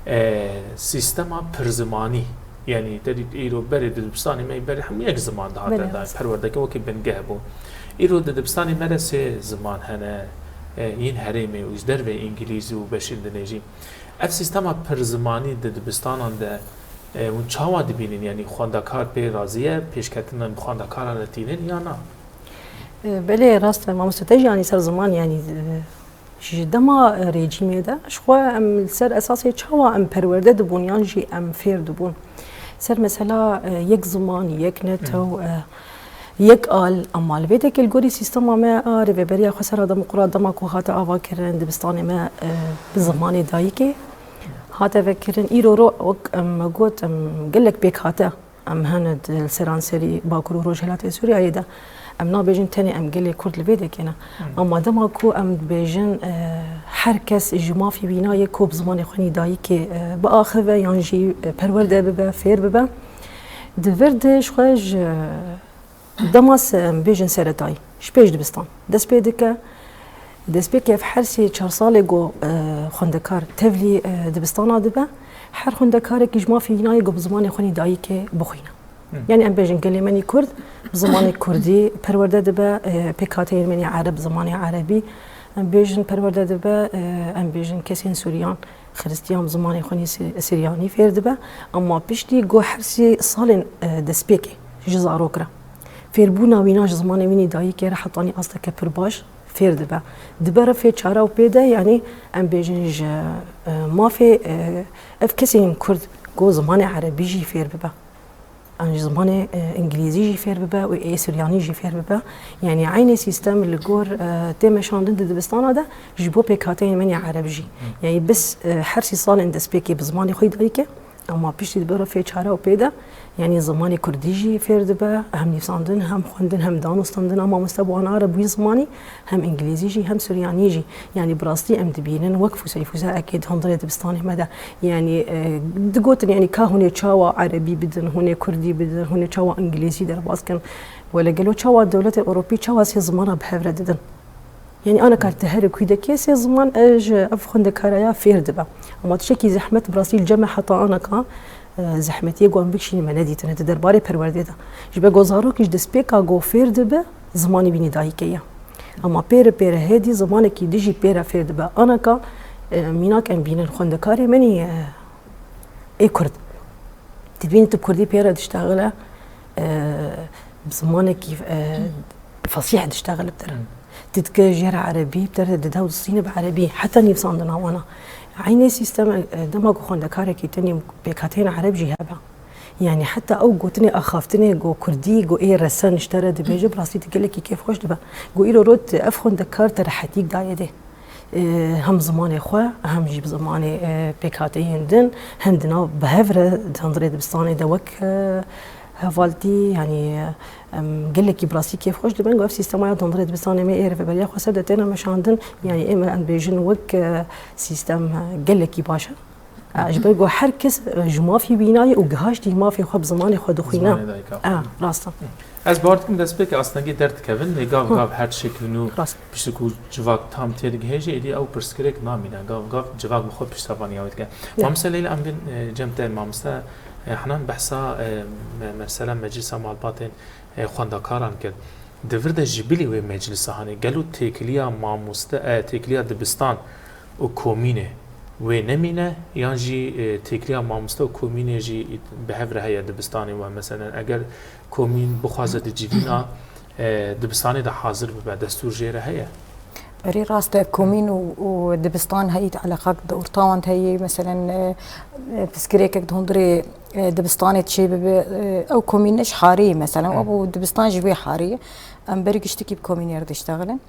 E, sîstema pirzimanî. Yani te dît îro berê di dibistanê me berê hemû yek ziman dihate dayîn. Perwerdeke wekî bingeh bû. Îro di dibistanê me de sê ziman hene, e, yên herêmê û ji dervê îngilîzî û beşên dinê jî. Ev sîstema pirzimanî di dibistanan de, e, hûn çawa dibînin? Yani xwendekar pê razî ye, pêşketina bi xwendekaran re tînin ya na? E, belê, rast e, mamoste, te jî anî ser ziman, yani, e, ji dema, e, rejîmê de, ji xwe em li ser esasê çawa em perwerde dibûn yan jî em fêr dibûn. Ser mesela, e, yek ziman, yek netew, e, yek al, ema li vê dekê li gorî sîstema me a rêveberiya xwesera demokrat dema ku hate avakirin, dibistanê me, e, bi zimanê dayikê hate vekirin. Îro ro wek em got, em gelek pêk hate. Em hene di seranserî Bakur û Rojhilatê Sûriyeyê de. Em nabêjin tenê em gelê Kurd li vê dekê ne. Ama dema ku em dibêjin, e, her kes ji mafê wîna ye ku bi zimanê xwe nî dayikê, e, biaxive yan jî, e, perwerde bibe, fêr bibe. Di vir de ji xwe ji dema se-, em bêjin seretayî, ji pêş dibistan dest pê dike. Destpêkê ev her sê çar salê ku, e, xwendekar tevlî, e, dibistana dibe, her xwendekarekî ji mafê wîna ye ku bi zimanê xwe nî dayikê bixwîne. Yani em bêjin gelê me nî Kurd, bi zimanê Kurdî perwerde dibe, e, pêkhateyên me nî Ereb, bi zimanê Erebî, em bêjin perwerde dibe, e, em bêjin kesên Sûriyan, Xiristiyan bi zimanê xwe nî Si-, Siryanî fêr dibe, ama piştî ku her sê salên, e, destpêkê ji zarok re fêrbûna wîna ji zimanê wî nî dayikê re hetanî asteke pir baş fêr dibe. Dibe rifê çara û pê de, yanî em bêjin ji, e, mafê, e, ev kesên Kurd ku zimanê Erebî jî fêr bibe. An ji zimanê, e, îngilîzî jî fêr bibe û ê siryanî jî fêr bibe. Yanî eynê sîstem li gor, e, tê meşandin di dibistana de ji bo pêkhateyên me ya Ereb jî. Yanî bis, e, her sî salên destpêkê bi zimanê xwe yî dayikê, ama piştî dibe rifê çara û pê de, yanî zimanê Kurdî jî fêr dibe, hem nivîsandin, hem xwendin, hem danûstandin, a mamoste bi wana re bi wî zimanî, hem îngilîzî jî, hem suryanî jî. Yanî bi rastî em dibînin wek fûseyfûse eke di hundirê dibistanê me de. Yanî, e, digotin, yanî ka hûn ê çawa erebî bidin, hûn ê kurdî bidin, hûn ê çawa îngilîzî derbas kin. Wele gelo çawa dewletên Ewropî çawa sê zimana bi hev re didin? Yanî ana kar te her ku dekê sê ziman, e, ji ev xwendekaraya fêr dibe. Ama tiştekî zehmet bi rastî li cem me heta ana ka, e, zehmetiyê ku em bikişînin me nedîtine di derbarê perwerdê de. Ji ber ku zarokî ji destpêka ku fêr dibe, zimanê wî nî dayikê ye. Ama pêre pêre hêdî zimanekî dijî pêre fêr dibe. Anaka, e, mînak em bînin xwendekarê me nî, e, ê Kurd. Tu dibînî tu bi Kurdî pêre diştexile, e, bi zimanekî, e, fesîh diştexile bi te re. Tu dike jê re Erebî, bi te re dide û distîne bi Erebî. Heta nivîsandina wana. Eynê sîstem, e, dema ku xwendekarekî tenê pêkhateyên Ereb jî hebe. Yanî heta ew gotinê axaftinê ku Kurdî, ku ê resen ji te re dibêje, bi rastî tu gelekî kêfxweş dibe. Ku îro rot ev xwendekar te rehetîk daye dê. E, hem zimanê xwe, hem jî bi zimanê, e, pêkhateyên din, hem di nav bi hev re di hundirê dibistanê de wek, e, hevaltî, yanî, e, em gelekî bi rastî kêfxweş dibin. Ku ev sîstema ya di hundirê dibistanê me ê rêveberiya xweser de têne meşandin, yanî ê me em dibêjin wek, e, sîstem, e, gelekî baş e. E, ji ber ku her kes, e, ji mafî wîna ye û gihaştî mafê xwe bi zimanê xwe dixwîne. Zimanê dayika xwe. E, rast e. Ez bawer dikim destpêkê astengî derdikevin, lê gav gav her tiştekî nû piştî ku civak tam têdigihêje, êdî ew pirsgirêk namîne. Gav gav civak bi xwe piştevaniya wê dike. Mamoste Leyla, em bên, e, cem te, mamoste, e, Henan behsa, e, me-, mesela Meclisa Malbatên, e, Xwendekaran kir. Di vir de ji bilî wê meclisa hanê, gelo têkiliya mamoste, e, têkiliya dibistan û komînê wê nemîne, yan jî, e, têkiliya mamoste û komînê jî bi hev re heye dibistanê we? Meselen, eger komîn bixwaze di civîna, e, dibistanê de hazir bibe, destûr jê re heye? Erê, rast e, komîn û, û dibistan heyî, eleqak di orta wan de heyî, meselen, e, e, pirsgirêkek di hundirê, e, dibistanê çê bibe, e, ew komîn ne ji harê ye, meselen, ew dibistan ji wê harê ye. Em berî giştikî bi komînê re diştexilin.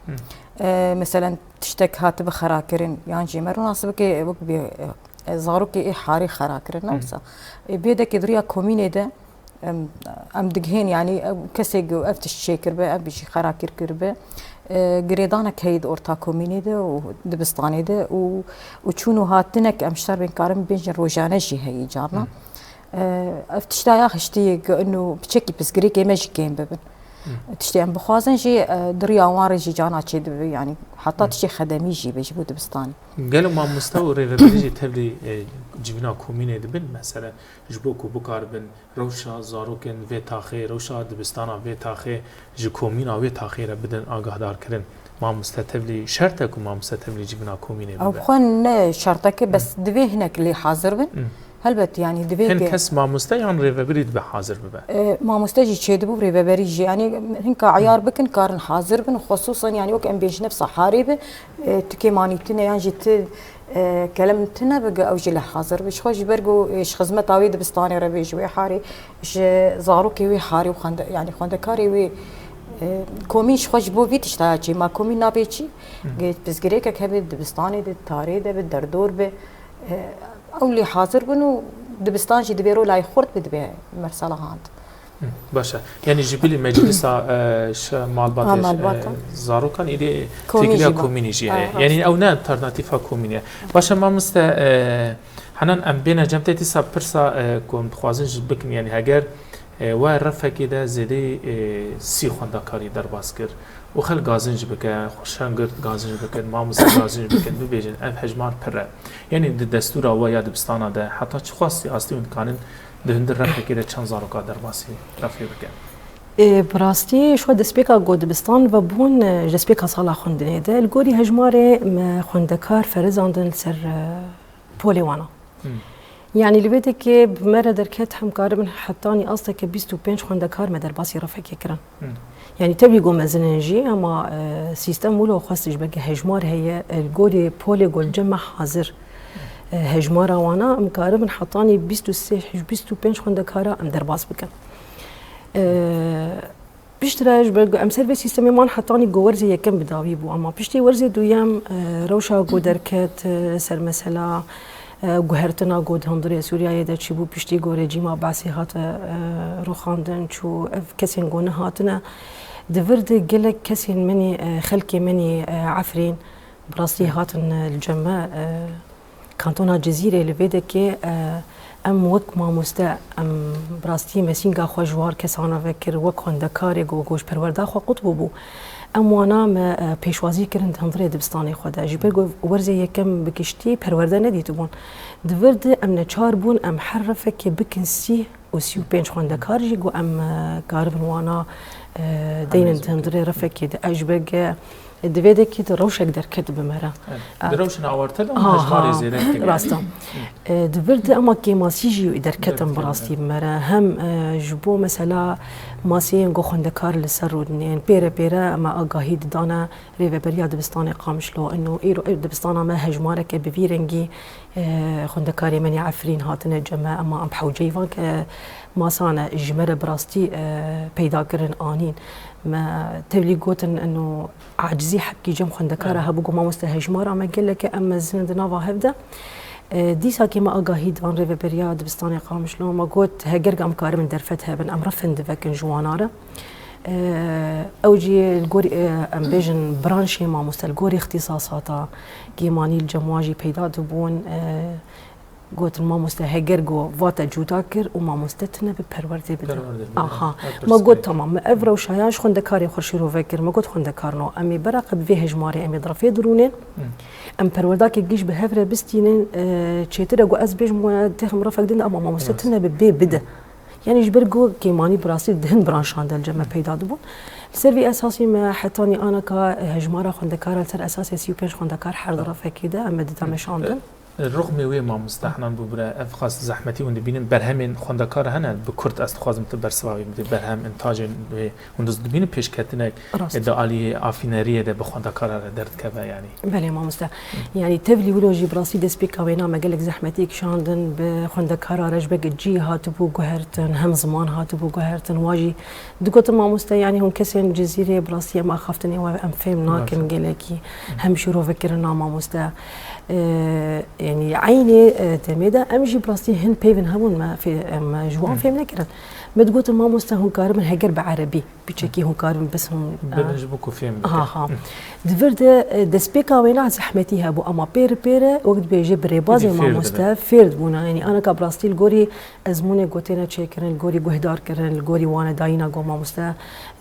E, meselen, tiştek hatibe xera kirin, yan jî me rûnasibikê wek bê, e, e, zarokê ê harî xera kirine wisa. Ê bêdekê di riya komînê de, em, em digihên, yanî, ew kesê ku ev tişt çêkiribe, ev jî xera kir kiribe. E, girêdanek heye di orta komînê de û dibistanê de û, û çûn û hatinek, em ji ter bên karin bêjin rojane jî heye carna. E, ev tişta ya hiştiyê ku ino piçekî pirsgirêkê me jî kêm bibin. Tiştê em bixwazin jî, e, di riya wan re jî carna çêdibe, yanî heta tiştê xedemî jî be ji bo dibistanê. Gelo mamoste û rêveberî jî tevlî, e, civîna komînê dibin, mesele ji bo ku bikaribin rewşa zarokên vê taxê, rewşa dibistana vê taxê ji komîna wê taxê re bidin agahdarkirin. Mamoste tevlî şert e ku mamoste tevlî civîna komînê bibe? Ew xwe ne şertek e, bes divê hinek lê hazir bin. Helbet, yanî divê Hin ke- kes mamoste yan rêvebirî dibe hazir bibe? E, mamoste jî çêdibû, rêveberî jî. Yanî hinka eyar bikin, karin hazir bin. Xusûsan, yanî wek em bêjin, nefsa harê bi, e, tu kêmanî tune yan jî tu, e, kelem tune bi, ew jî lê hazir bi. Ji xwe ji ber ku, e, ji xizmeta wê dibistanê re bê, ji wê harê, ji zarokê wê harê û xwende-, yanî xwendekarê wê, e, komîn ji xwe ji bo vî tişta ya çê. Ma komîn nabe çi? Ge-, pirsgirêkek hebe dibistanê de, tarê de bi, derdor bi. E, ew lê hazir bin û dibistan jî divê rolayê xurt bi, divê mersela hand. Hı, baş e. Yanî ji bilî meclisa, e, ş-, malbatê, Ha, malbata. e, zarokan êdî Komîn têkiliya jî ba. komînî jî Ha, heye. rast. Yanî ew ne alternatîfa komînî ye. Baş e mamoste, e, Henan, em bêne cem te dîsa pirsa, e, ku em dixwazin ji bikin, yanî heger, e, we refekê de zêdeyî, e, sî xwendekarî derbas kir û xelk gazinc bike, xweşangirt gazinc bikin, mamoste gazinc bikin, bibêjin, ev hejmar pir e. Yanî di destûra we ya dibistana de heta çiqas sî astî hûn dikanin di hundir refekê de çend zaroka derbasî refê bikin? Ê, bi rastî ji xwe destpêka ku dibistan vebûn, e, ji destpêka sala xwendinê de, li gorî hejmarê me xwendekar ferizandin li ser, e, polê wana. Hmm. Yanî li vê dekê bi me re derket, em karibin hetanî asteke bîst û pênc xwendekar me derbasî refekê kirin. Hmm. Yanî tevlî ku mezin in jî, ema, e, sîstem wilo xwest ji ber ke hejmar heye, e, li gorî polê ku li cem me hazir, e, hejmara wana, em karibin hetanî bîst û sê, bîst û pênc xwendekara em derbas bikin. E, Piştre ji ber em ser vê sîstemê man hetanî ku werzê yekem bi dawî bû, ama piştî werzê duyem, e, rewşa ku derket, e, ser mesela, e, guhertina ku di hundirê Sûriyeyê de çîbû, piştî ku rejîma Beesê hate, e, rûxandin, çû ev kesên ku nehatine, di vir de gelek kesên min ê, e, xelkê min ê, e, Efrîn, bi rastî hatin, e, li cem me, e, Kantona Cizîrê li vê dekê, e, em wek mamoste, em bi rastî mesînga xwe ji war kesana ve kir, wek xwendekarê ku, ku ji perwerda xwe qut bûbû. Em wana me, e, pêşwazî kirin di hundirê dibistanê xwe de. Ji ber ku werzê yekem bi giştî perwerde nedîtibûn. Di vir de em neçar bûn, em her refekê bikin sî û sî û pênc xwendekar jî ku em, e, karibin wana, e, deynin di hundirê refekê de. Ev ji ber ke Di vê dekê de rewşek derket bi me re. Evet. Di rewşên awarte de hûn Ha, hejmarê ha, zêde dikin, rast e. E, di vir de ema kêmasî jî derketin bi Derketin, rastî evet. bi me re. Hem, e, ji bo mesela maseyên ku xwendekar li ser rûdinên, pêre pêre me agahî didane Rêveberiya Dibistanê Qamişlo. Ino îro, îro dibistana me hejmareke bi vî rengî, e, xwendekarê me yê Efrîn hatine cem me, ema em bi hewceyî van ke masane ji me re bi rastî, e, peyda kirin, anîn. Me tevlî gotin, ino acizî hebkî cem xwendekara Evet. hebû, got, "Mamoste, hejmara me gelek e, em mezin in di nava hev de." E, dîsa kê me agahî dan Rêveberiya Dibistanê Qamişlo, me got, "Heger em karibin derfet hebin, em refin divekin ji wana re." E, ew jî li gorî, e, em bêjin branşê mamoste, li gorî îxtîsasata kêmanî li cem wan jî peyda dibûn. E, Gotin, "Mamoste, heger go vate cuda kir û mamoste tune bi perwerdê bide." Perwerdê bide. Aha. Ev Ma got, pirsgirêk. "Tamam, me ev rewşa ya ji xwendekarê xwe şîrove kir." Me got, "Xwendekarno, em ê beraqe bi vê hejmarê, em ê di refê dirûnên. Hı. Em perwerdakê giş bi hev re bistînin, e, çêtir e ku ez bêjim we têxim refek din, ama mamoste Rast. tune bi bê bide." Hı. Yanî ji ber ku kêmanî bi rastî di hin branşan de li cem me Hı. peyda dibûn. Li ser vî esasî me hetanî anaka, e, hejmara xwendekara li ser esasê sî û pênc xwendekar her di Hı. refekê de em ê dida Hı. meşandin. E, Ruxmê wê mamoste Henan bû bire, ev xas zehmetî hûn dibînin, berhemên xwendekar hene, bi kurt ez dixwazim tu bersiva wê bidî, berhem, intacên wê hûn diz-, dibînin pêşketinek, Rast. e, di aliyê afîneriyê de bi xwendekara re derdikeve, yanî. Belê mamoste. Yanî tevlî wilo jî bi rastî destpêka wêna me gelek zehmetî kişandin, bi xwendekara re ji ber cî hatibû guhertin, hem ziman hatibû guhertin, wa jî digotin mamoste, yanî hûn kesên Cizîrê bi rastî em axaftinê we em fêm nakin Baş e. gelekî, Hı. hem şîrove kirina mamoste. E, Yanî eynê, e, demê de em jî bi rastî hin peyvên hebûn me fê-, em ji wan Hı. fêm nekirin. Me digotin mamoste hûn karibin heger bi erebî, piçekî hûn karibin bes hûn, Bibin e, ji bo ku fêm bikin. Ha, ha. Hı. Di vir de, e, destpêka wêna zehmetî hebû, ama pêr pêre wek dibêje bi rêbazê Êdî fêr mamoste dibin. Fêr dibûna. Yanî anaka bi rastî li gorî ezmûnê gotêne çêkirin, li gorî guhdar kirin, li gorî wanedayîna ku mamoste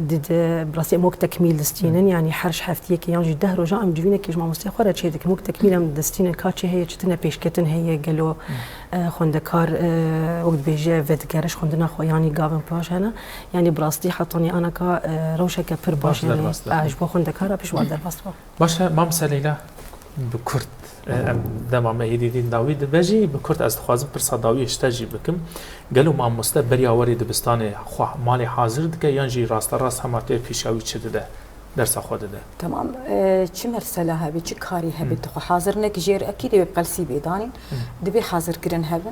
dide, bi rastî em wek tekmîl distînin, Hı. yanî her ji heftiyekê yan jî deh rojan em civînekê ji mamosteyê xwe re çê dikin. Wek tekmîl em distînin ka çi heye, çi tune pêşketin heye, gelo, Hı. e, xwendekar, e, wek dibêje vedigere ji xwendina xwe yanî gavên paş hene. Yanî bi rastî hetanî anaka, e, rewşeke pir baş Baş hene. derbas dibe. E, ji bo xwendekara pişt wan derbas dibe. Baş e, mamoste Leyla, bi kurt, e, em dema me êdî dîn dawî dibe jî, bi kurt ez dixwazim pirsa dawî ji te jî bikim. Gelo mamoste beriya werê dibistanê xwe malê hazir dike yan jî rasterast hema tê pêşiya wî çi dide, dersa xwe dide? Tamam, e, çi mersela hebî, çi karî hebî, Hı. tu xwe hazir neke jêr, ekîdê wê bi qelsî bê danîn, Hı. divê hazirkirin hebe.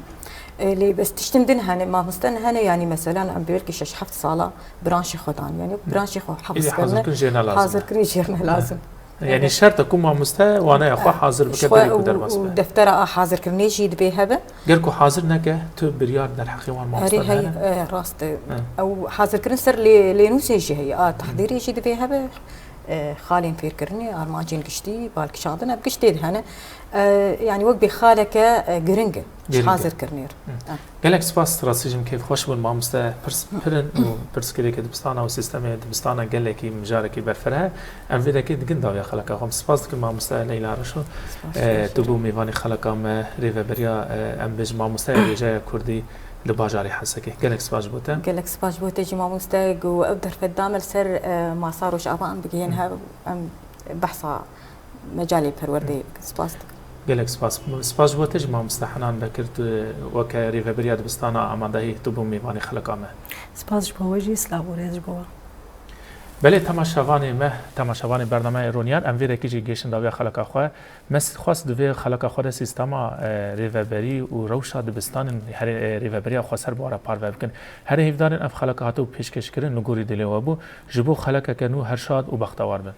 E, lê bes tiştin din hene, mamoste hene, yanî meselan em belkî şeş heft sala branşê xwe dan, yanî branşê xwe Êdî hifz hazir kirine, kirin jê ne lazim e. hazir kirin jê ne lazim. Yanî Evet. şert e ku mamoste waneya xwe hazir bike Xwe berî ku û, derbas û be. deftera a hazirkirinê jî dibê hebe. Ger ku hazir neke, tu biryar derheqê wan mamoste Herî hey, hene? e, rast e. He. Ew hazirkirin ser lê, lênûsê jî heye. A, tehdîrê jî dibê hebe. E, xalên fêrkirinê, armancên giştî, balkişandin, ev giştê de hene. E, yanî wek bê xaleke, e, giring e. Giring e. Hazirkirinê re. Hı. E. Gelek spas, rastî jî min kêfxweş bûn mamoste. Pirs pir in û pirsgirêkê dibistana û sîstemê dibistana gelekî mijarekî berfireh e. Em vê dekê digin dawiya xeleka xwe. Em spas dikin mamoste Leyla Reşo. Spas, E, spas. tu bû mêvanê xeleka me, rêveberiya, e, em bêjin mamosteya wêjeya kurdî li bajarê Hesekê. Gelek spas ji bo te. Gelek spas ji bo te jî mamoste, ku ew derfet da me li ser, e, masa Rojava em bigihên hev, em behsa mecalê perwerdeyê bikin. Spas dikim. Gelek spas. Spas ji bo te jî mamoste Henan Bekir, tu weke rêveberiya dibistana amadehî tu bû mêvanê xeleka me. Spas ji bo we jî, silav û rêz ji bo we. Belê temaşevanê me, temaşevanê bernameya Roniyar, em vê rekî jî gêşin dawiya xeleka xwe. Me s-, xwest di vê xeleka xwe de sîstema, e, rêveberî û rewşa dibistanên herê, e, rêveberiya xweser bi we re parve bikin. Herê hêvdar in ev xeleka hatibû pêşkêşkirin li gorî dilê we bû. Ji bo xelekeke nû her şad û bextewar bin.